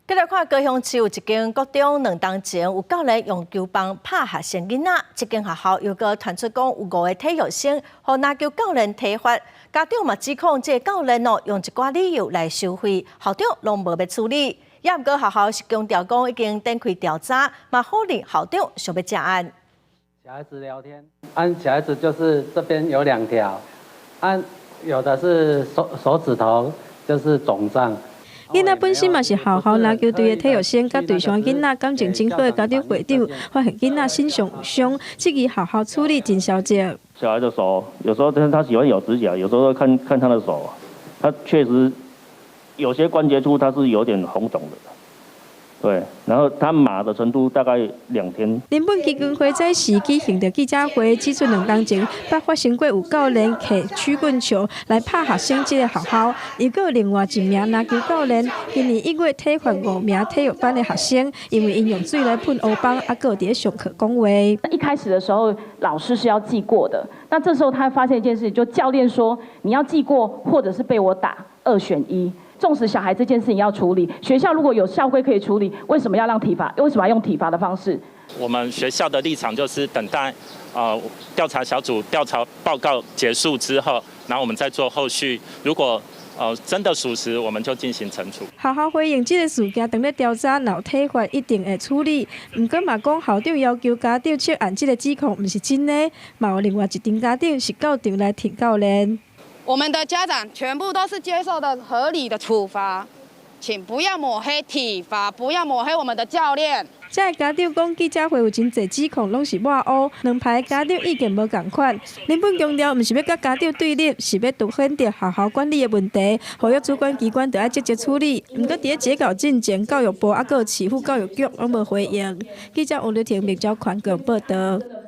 繼續看高雄市有一間國中兩冬前有教練用球棒拍學生囡仔，這間學校又閣傳出講有五個體育生予籃球教練體罰，家長嘛指控這个教練哦用一寡理由來收費，校長攏無欲處理。也毋過學校是強調講已經展開調查，嘛否認校長想欲遮案。小孩子聊天，按小孩子就是這邊有兩條，按有的是手指頭就是腫脹。囡仔本身嘛是學校籃球隊的體育生，佮隊上囡仔感情真好的家長會長，發現囡仔身上有傷，質疑學校處理真消極。小孩的手，有時候他喜歡咬指甲，有時候看看他的手，他確實有些關節處他是有點紅腫的。對，然後他麻的程度大概2天。林本基金會在時舉行的記者會，指出兩冬前，捌發生過有教練提曲棍球來拍學生這个學校，又閣有另外一名籃球教練，今年1月體罰五名體育班的學生，因為𪜶用水來噴烏枋，猶閣佇咧上課講話。一開始的時候，老師是要記過的。那這時候他發現一件事，就教練說你要記過，或者是被我打，二選一。縱使小孩這件事情要處理，學校如果有校規可以處理，為什麼要讓體罰？為什麼要用體罰的方式？我們學校的立場就是等待，調查小組調查報告結束之後，然後我們再做後續。如果真的屬實，我們就進行懲處。學校回應這个事件，當咧調查，若有體罰一定會處理。毋過嘛講校長要求家長撤案這个指控毋是真的，嘛有另外一陣家長是到場來挺教練。我們的家長全部都是接受的合理的處罰，請不要抹黑體罰，不要抹黑我們的教練。這个家長講記者會有真濟指控，攏是抹烏，兩派家長意見無仝款。林本強調，毋是欲佮家長對立，是欲凸顯著學校管理的問題，呼籲主管機關著愛積極處理。毋過佇咧截稿進前，教育部猶閣市府教育局攏無回應。記者王麗婷、麥昭寬報導。